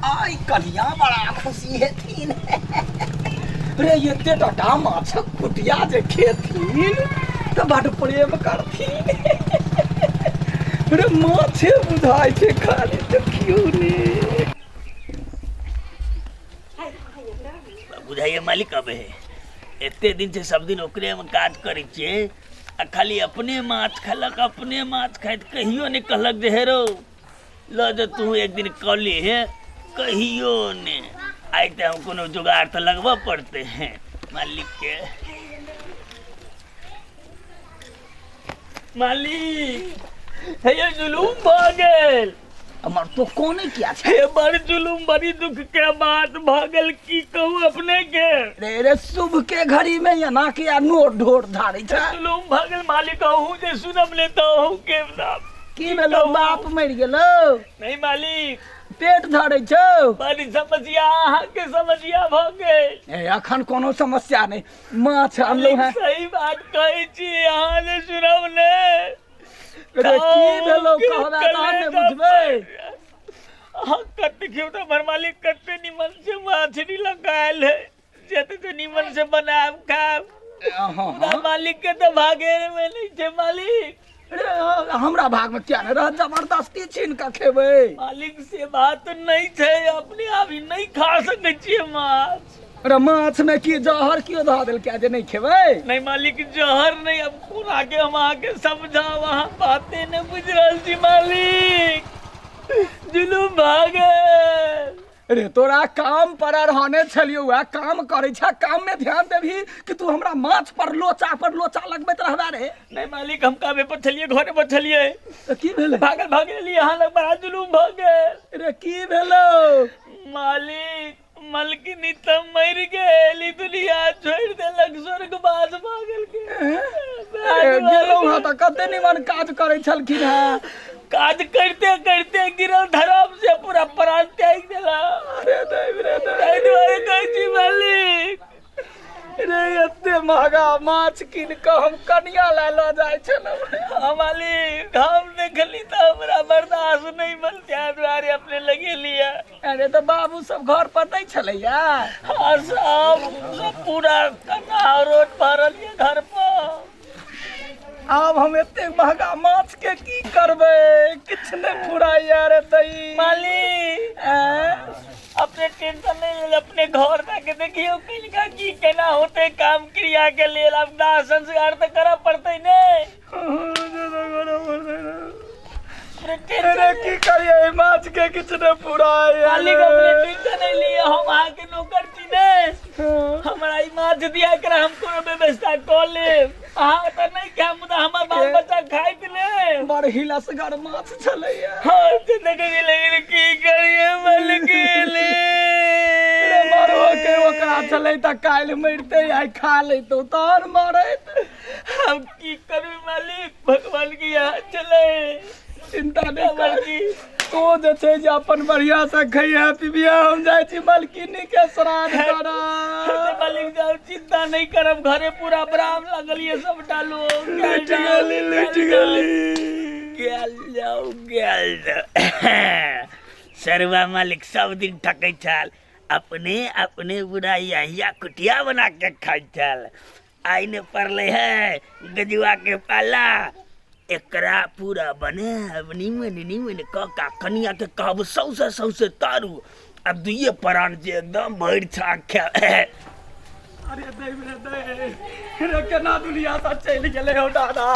आइ कनिया बड़ा खुशी हेथिन रे। एते टाटा माछक कुटिया जे खेथिन तऽ बड प्रेम करथिन रे। माछे बुझाइ छै खाली, देखियौ ने। बुझाइए मालिक अबे है। एते दिन से सब दिन ओकरे में काज करै छियै आ खाली अपने माछ खेलक, अपने माछ खाइत, कहियो नहि कहलक जे हेरो ल जे तू एक दिन कली हे, कहियो ने। आइ तऽ हम कोनो जुगाड़ तऽ लगबऽ पड़तै हैं मालिक के। मालिक हे, ये जुलूम भऽ गेल। हमर तो कोने किया छै? हे बड़ जुलूम, बड़ी दुख के बात भऽ गेल, की कहू अपने के। रे रे, शुभ के घड़ी में एना के आ नोर ढोर धारै छै? जुलूम भऽ गेल मालिक, अहूँ जे सुनब ने तऽ अहूँ के नाम की भेलो? बाप मरि गेलो? नहीं मालिक। पेट धरै छौ? बड़ी समस्या, अहाँके समस्या भऽ गेल। ए, अखन कोनो समस्या नहि, माछ अनलहुँ मालिक हेँ। सही बात कहै छी, अहाँ जे सुनब ने। रे की भेलो, कहबे तहन ने बुझबै। अहाँ कते देखियौ तऽ हमर मालिक कते निमन से मछली लगायल है, जते निमन से बनायब खायब। हाँ। मालिक के तऽ भागे में नहीं छै मालिक। रे, हमरा भाग में किया नहीं रहत? जबरदस्ती छीन कऽ खेबै? मालिक से बात नहीं छै, अपने आप ही नहीं खा सकै छियै माछ। रे माछ में की जहर कियो धऽ देलकै जे नहीं खेबै? नहीं मालिक, जहर नहीं। अब कोना के हम अहाँके समझाव, अहाँ बाते नहीं बुझि रहल छी मालिक, जुलूम भऽ गेल। रे तोरा काम पर रहने छलियौ, वएह काम करै छ, काम में ध्यान देबही कि तू हमरा माछ पर लोचा पर लोचा लगबैत रहबा रे? नहीं मालिक, हम कामे पर छलियै, घरे पर छलियै। तऽ की भेलै? भागल भागल एलियै अहाँ लग, बड़ा जुलूम भऽ गेल। रे की भेलौ? मालिक, मलकिनी तऽ मरि गेल, ई दुनिया छोड़ि देलक, स्वर्गवास भऽ गेल। अरे गेलहुँ हँ तऽ कते निमन काज करै छलखिन हेँ। काज करिते करिते गिरल धरम से, पूरा प्राण त्याग देलक। अरे दैव रे दैव। ताहि दुआरे कहै छी मालिक। रे एते महगा माछ कीन कऽ हम कनिया लए लऽ जाइ छलहुँ। हाँ मालिक, हम देखली तऽ हमरा बर्दाश्त नहि भेल, ताहि दुआरे अपने लगेलियै। अरे तऽ बाबू सब घर पर नहि छलैया? हाँ, सब सब पूरा कन्हा रोड भरल ये घर पर। आब हम एते महगा माछ के की करबै? किछु नहि फुराइया रे तई। मालिक। आँय? अपने टेंशन नहीं ले, अपने घर जाके देखियो किनका की केना होते काम क्रिया के लेल। अब दाह संस्कार तो करऽ पड़तै ने। अपने टेंशन अरे की करिए, माछ के किछु नहि फुराइया। मालिक, अपने टेंशन नहीं लिए, हम अहाँके नौकर छी ने, हमरा ई माछ दिया कर, हम कोनो व्यवस्था कऽ लेब। अहाँ तऽ नहि खायब, मुदा हमर बाल बच्चा खाइत ने। बड़ हिलसगर माछ छलैया। हाँ, से देखै छी लेकिन की करिए मालिक रे मरबो के ओकरा छलै तऽ काल्हि मरिते, आइ खा लैतौ तहन मरैत। हम की करू मालिक, भगवान के यहाँ चले। चिंता नहि कर, तू जे छै जे अपन बढ़िया से खैया पिबिया, हम जाइ छी मलकिनी के श्राद्ध करब। मालिक जाओ, चिंता नहीं करब, घरे पूरा ब्राह्म लगल ये सबटा लोग। लुटि गेली, लुटि गेली। गेल जाओ, गेल जाओ। सरवा मालिक सब दिन ठकै छल, अपने अपने बुढ़ाई अहिया कुटिया बना के खाइ छल। आइ ने पड़लै है गजुआ के पाला, एकरा पूरा बनायब निमन निमन कऽ कऽ, कनिया के कहब सौसे सौसे तारू आ दुइये प्राण जे एकदम भरि छाक खायब। अरे दैव रे दैव रे, केना दुनिया से चलि गेलै हो दादा,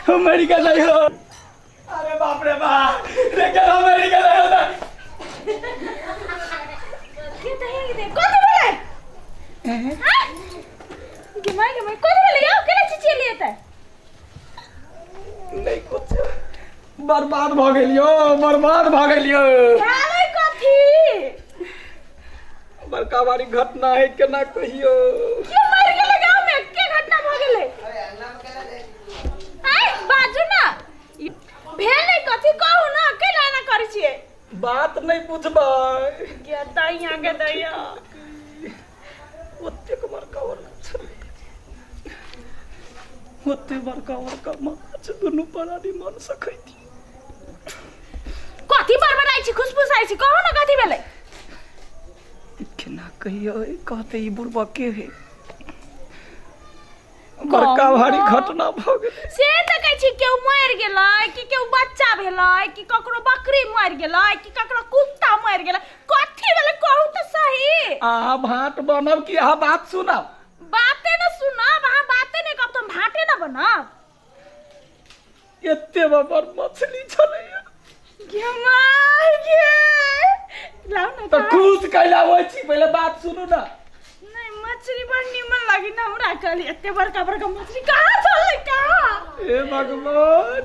हम मरि गेलै हो। अरे बाप रे बाप रे, केना मरि गेलै हो दादा। के त हे दे, कथि भेलै? हाँ? गे माय, गे माय, कथि भेलै यौ? केना चिचियलियै तऽ? नहि कुछ, बर्बाद भऽ गेलियो, बर्बाद भऽ गेलियो। भेलै कथी? बड़का भारी घटना है, केना कहियो। के मरि गेलै गाँव में? के घटना भऽ गेलै? आय बाजू ना, भेलै कथी कहू ना, केना एना करै छियै? बात नहि बुझबै। गे दैया, गे दैया। ओतेक बड़का बड़का छलै, ओते बड़का बड़का माछ दुनू प्राणी मन से खैती। कथी बड़बड़ाइ छी, खुशफुसाइ छी? कहू ना कथी भेलै? कहियो कहते ई बुड़बक के है बड़का भारी घटना भऽ गेलै। से तऽ कहै छी केओ मरि गेलै कि केओ बच्चा भेलै कि ककरो बकरी मरि गेलै कि ककरो कुत्ता मरि गेलै, कथी भेलै कहू तऽ सही। अहाँ भाट बनब कि अहाँ बात सुनब? बाते ने सुनब, अहाँ बाते नहि कहब तऽ हम भाटे ने बनब। एते बड़ मछली छलैया। गे माय गे, लाउ ने। तऽ खुश कैला होइ छी, पहिले बात सुनू ना। नहीं, मछली बड़ नीमन लागी ना हमरा। कहली एते बड़का बड़का मछली कहाँ छलै, कहाँ? हे भगवान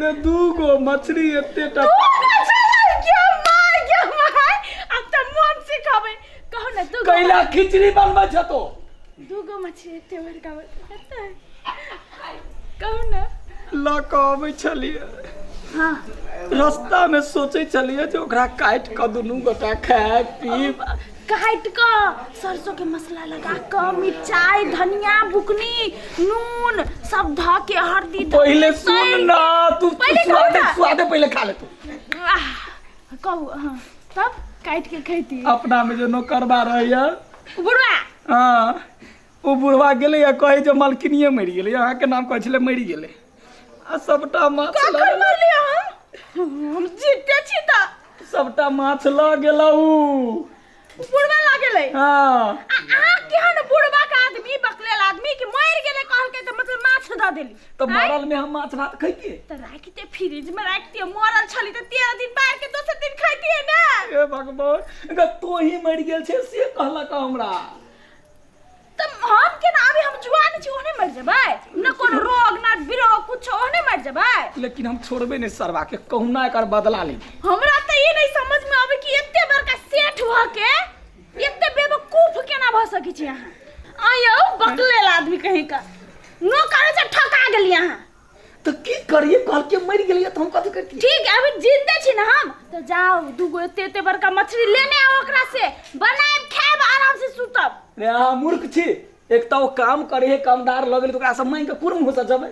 रे, दू गो मछली एते टा दू गो छलै। गे my गे my, अब तऽ मन से खाबै। कहू ने, दू गो कैला खिचड़ी बनबै छ तो? दू गो मछली एते बड़का बड़का कते, कहू ने। लऽ कऽ अबै छलियै। हाँ। रास्ता में सोचै छलियै जे ओकरा काटि कऽ दुनू गोटा खाय पीब। काटि कऽ सरसों के मसाला लगा कऽ, मिरचाई, धनिया बुकनी, नून सब धऽ के, हल्दी धऽ पहिले के, सुन तैर ना तू। पहिले कहू स्वादे ना। स्वादे पहिले खा ले तू। आह, कहू। हाँ, तब काटि के खैती। अपना में जे नौकरबा रहैया बुढ़वा। हाँ, ओ बुढ़वा गेलै आ कहै जे मालकिनिये मरि गेलै, अहाँके नाम कहै छलै, मरि गेलै आ सबटा माछ लऽ कखन गेलै। मरलियै हम? हम जीते छी तऽ सबटा माछ लऽ गेलौ बुढ़वा लागेलै। हाँ। आ अहाँ केहन बुढ़वा के आदमी, बकलेल आदमी कि मरि गेलै कहलकै तऽ मतलब माछ दऽ देली? तऽ मरल में हम माछ भात खैतियै? तऽ राखिते, फ्रिज में राखितियै। मरल छली तऽ 13 दिन पार के दोसर दिन खैतियै ने। हे भगवान, अगर तोही मरि गेल छै से कहलक हमरा। तऽ हम केना, अभी हम जुआन छी, ओहने मरि जेबै? न कोनो रोग न बिरोग कुछो, ओहने मरि जेबै? लेकिन हम छोड़बै नहि सरवा के, कहुना एकर बदला लेबै। हमरा तऽ ई नहि समझ में आबै कि एते बड़का सेठ भऽ के एते बेवकूफ केना भऽ सकै छी अहाँ। आयौ बकलेल आदमी कहीं का, नौकर से ठका गेली अहाँ। तऽ की करिए? कहलकै मरि गेलियै तऽ हम कथी करतियै? ठीक है, अभी जिंदे छी ना हम तऽ जाओ, दूगो एते एते बड़का मछली लेने आओ, ओकरा से बनाएब, खाएब, आराम से सुतब। रे अहाँ मूर्ख छी। एक तऽ ओ काम करे है, कामदार लऽ गेलै तऽ ओकरा से मांगि कऽ कोन मुँह से जेबै?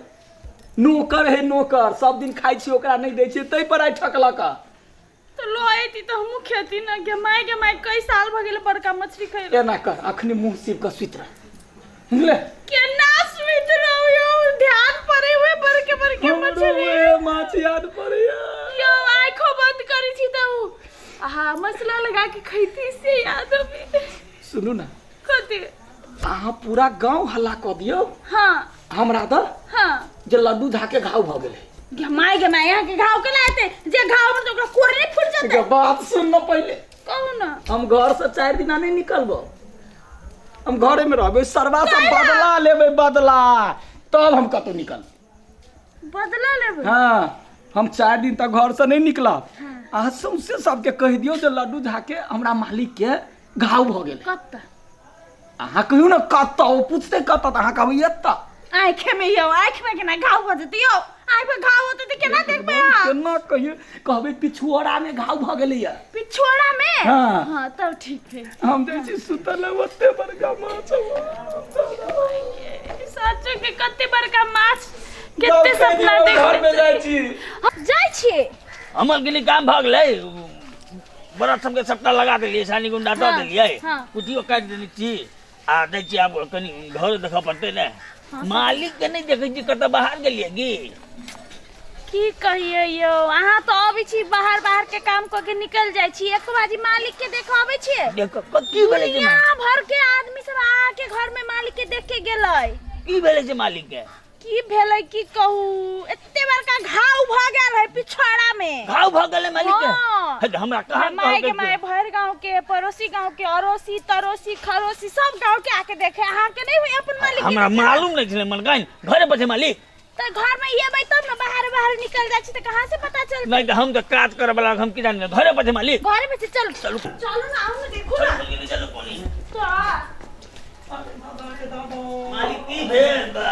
नौकर है नौकर, सब दिन खाइ छी, ओकरा नहि दै छियै, ताहि पर आइ ठकलक। तऽ लो अयती तऽ हमहूँ खेती ने। गे माय गे माय, कई साल भऽ गेल बड़का मछली खैला। एना कर, अखनी मुँह सीब कऽ सुति रह, बुझले? केना सुति रहू यौ, ध्यान पड़े हुए बड़के बड़के हमरो मछली। उएह माछ याद पड़ैया। यौ, आँखो बंद करै छी तऽ उ आहा मसला लगा के खैती से याद अबै। सुनू ने। कथी? अहाँ पूरा गाँव हल्ला कऽ दियौ। हाँ। हमरा तऽ हाँ जे लड्डू झा के घाव भऽ गेलै। गे माय गे माय, अहाँके घाव केना हेतै? जे घाव होतै ओकरा कोर नहि फुटि जेतै? के बात सुन न पहिले। कहू ने। हम घर से 4 दिना नहीं निकलबो, हम घरे में रहबै। सरवा से बदला लेबै, बदला, तब हम कतौ निकल बदला लेबै? हाँ, हम 4 दिन तक घर से नहीं निकलब। अहाँ सौंसे सबके कहि दियौ जे लड्डू झा के, हमरा मालिक के घाव भऽ गेलै। कतऽ? अहाँ कहियौ ने कतऽ। ओ पूछतै कतऽ तऽ अहाँ कहबै एतऽ। आँखि में यौ? आँखि में केना घाव भऽ जेतै यौ? आँखि में घाव होतै तऽ केना देखबै अहाँ? केना कहियौ? कहबै पिछुआरा में घाव भऽ गेलैया। पिछुआरा में? हाँ। हाँ, तब ठीक है। हम जाइ छी सुतल, ओते बड़का माछ। सचो के कते बड़का माछ, कते सपना घर में देखने। जाइ छी। हम जाइ छियै। हमर गेली, काम भऽ गेलै। बरद सबके सबटा लगा देलियै, सानी गुंडा दऽ देलियै। हाँ। कुटियो काटि देने छी आ दै छी। आब कनि घर देखऽ पड़तै ने। मालिक के नहि देखै छी, कतऽ बाहर गेलियै की? की कहियै यौ, अहाँ तऽ अबै छी, बाहर बाहर के काम कऽ के निकल जाइ छी, एक बाजी मालिक के देखऽ अबै छियै? देख, की भेलै छै? दुनिया भर के आदमी सब अहाँके घर में मालिक के देख के गेलै। की भेलै छै मालिक के? की भेलै की कहू, एते बड़का घाव भऽ गेल है पिछवाड़ा में। घाव भऽ गेलै मालिक के? हाँ। हे, तऽ हमरा कहाँ माय के कहलकै? माय, भरि गांव के, पड़ोसी गांव के, अड़ोसी तड़ोसी खड़ोसी सब गांव के आके देखे। अहाँके नहीं हुई अपन मालिक के हमरा देखे? मालूम नहीं छलै। मलकाइन, घरे पर छै मालिक? तऽ घर में एबै तब ने, बाहर बाहर निकल जाइ छी तऽ कहाँ से पता चलतै? नहीं तऽ हम तऽ काज करऽ वाला, हम की जानी घरे पर छै मालिक। घरे में छै, चलू। चलू। चलू ने, आउ ने, देखू ने। चलू, चलू, कोनी तऽ मालिक, की भेल बा?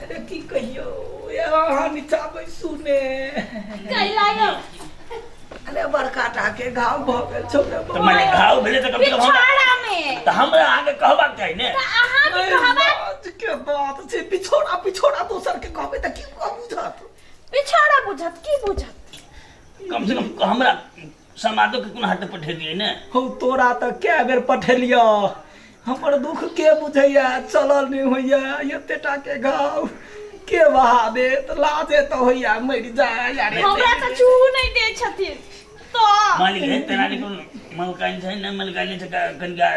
अरे की कहियौ, ए अहाँ नीचा बैसू ने। कैला यौ? अरे बड़का टा के घाव भऽ गेल छौ रे। तऽ माने घाव भेलै तऽ कम से कम हमरा पिछवाड़ा में तऽ हमरा अहाँके कहबाक चाही ने। तऽ अहाँके कहबाक लाज के बात छै। पिछोड़ा पिछोड़ा दोसर के कहबै तऽ की बुझत? पिछवाड़ा बुझत, की बुझत? कम से कम हमरा समादो के कोनो हाथे पठेलियै ने। हौ तोरा तऽ कए बेर पठेलियौ, हमर दुख के बुझैया, चलल नहि होइया, एते टा के घाव के बहा देत, लाजे तऽ होइया मरि जाय यार। हमरा तऽ छू नहि दै छथिन तऽ। मालिक हे तेना नहि कोनो मलकाइन छै ने, मलकाइन छै कनिका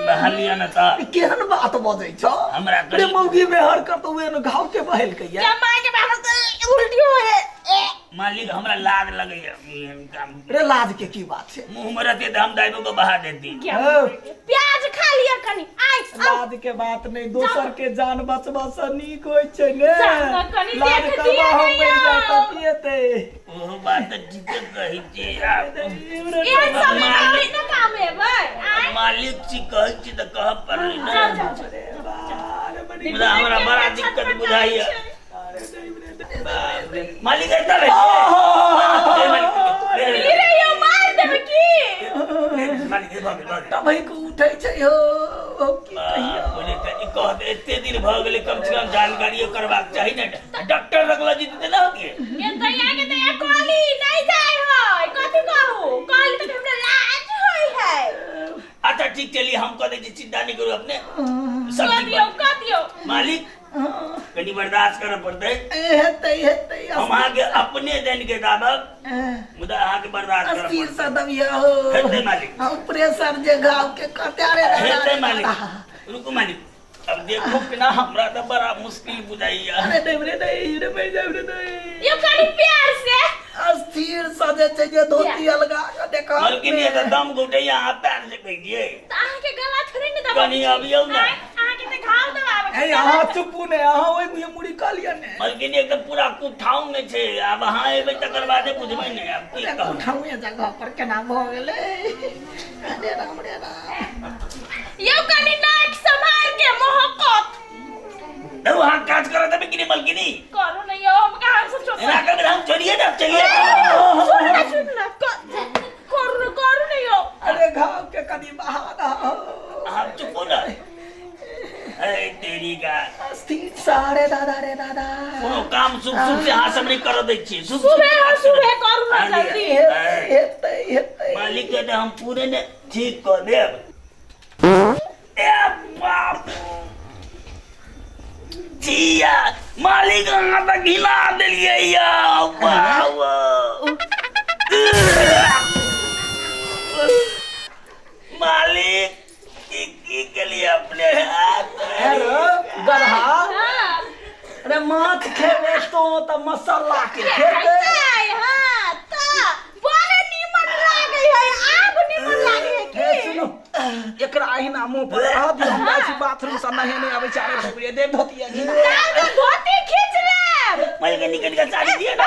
बहा लिअ ने तऽ। केहन बात बजै छौ हमरा रे, मौगी मेहर कर तऽ ओहन घाव के बहेलकै या? क्या माय के बाहर तऽ उल्टी होए। मालिक हमरा लाज लगैया एहन काम। रे लाज के की बात छै? मुँह में रहते तऽ हम दाइबो के बहा देती। प्याज खा लिअ कनि आइ आउ। लाज के बात नहि, दोसर के जान बचबा से नीक होइ छै ने। जान न कनि लाज देख करबा दिअ हम ने मरि जाय यौ। तऽ की हेतै? ओहो बात तऽ ठीके कहै छी आब। एहन समय में अबै ने काम एबै आइ। मालिक छी कहै छी तऽ कहऽ पड़लै ने। जाउ जाउ जाउ। मुदा हमरा बड़ा दिक्कत बुझाइया। बाप रे, मालिक एतऽ रहे। ई रे यौ मार देबै की? मालिक भऽ गेल, भऽ गेल। तबै के उठै छै हो, हो की कहियौ। बोले तऽ ई कहत एते दिन भऽ गेलै, कम से कम जानकारियो करबाक चाही ने, डॉक्टर रखला जीते ने होतियै। ये दैया के दैया कहली नहीं जाय है, कथी कहू, कहली तऽ हमरा लाज होय है। अच्छा ठीक चलिए, हम कह दै छी, चिंता नहीं करू अपने, सब कह ठीक दियौ बा। कह दियौ। मालिक कनी बर्दाश्त करऽ पड़तै। हेतै हेतै। हम अहाँके अपने जानि के दाबब, मुदा अहाँके बर्दाश्त करऽ अस्थिर पड़तै। से दबिया हो। हेतै मालिक। हम प्रेशर जे घाव के कते रे दादा हेतै रे मालिक। दादा। रुकू मालिक, अब देखो कि ना हमरा तऽ बड़ा मुश्किल बुझाइया। अरे नहीं रे नहीं रे, मरि जाब रे नहीं। यो कनि प्यार से। अस्थिर से जे छै जे धोती अलगा के देखा। मलकिन ये तऽ दम घुटैया, अहाँ प्यार से कहि दियै। तऽ अहाँके गला थोड़े ने दबाबै कनि छी। अबियौ ने। आँय, अहाँके तऽ घाव दबाबै ए अहाँ चुपू ने, अहाँ ओहि मुँहे मुड़ी कऽ लिअ ने। मलकिन एकदम पूरा कुठाउन में छै, आब अहाँ एबै तकर बादे बुझबै ने आब की कहब। उठाउए जगह पर केना भऽ गेलै, अरे राम रे राम। यौ कनि नाक सम्हार के मोहकत। तो अहाँ काज करऽ देबै कि नहि मलकिनी? करू ने यौ, हम कहाँ से छोड़ एना करबै तऽ हम छोड़िए देब, चलिए। सुन ना सुन ना, करू ने करू ने यौ। अरे घाव के कनि बहा दहो। अहाँ चुपू ने। है तेरी का अस्थिर सारे दादा रे दादा। कोनो काम शुभ शुभ से अहाँ सब नहि करऽ दै छियै। शुभ शुभ सुबह हो सुबह करू ना हाँ, जल्दी। हेतै हेतै हेतै। मालिक के तऽ हम पूरे ने ठीक कऽ देब। ए बाप जिया मालिक, अहाँ तऽ घिना देलियै यौ बाप। मालिक की की केलियै अपने हाथ? हेलो गदहा। हाँ। अरे माछ खेबे तो तऽ मसाला के खेते। खेतै हाँ तऽ बड़े नीमन लागै है, आब नीमन लागै है हे की? सुनू, एकरा अहिना मुंह पर रह दियौ, हम जाइ छी बाथरूम से नहेने आबै छी। अरे बाप रे, देव धोती घिना। ताऊ तऽ धोती खींच लेब। मालिक निकल के साड़ी दिए ना।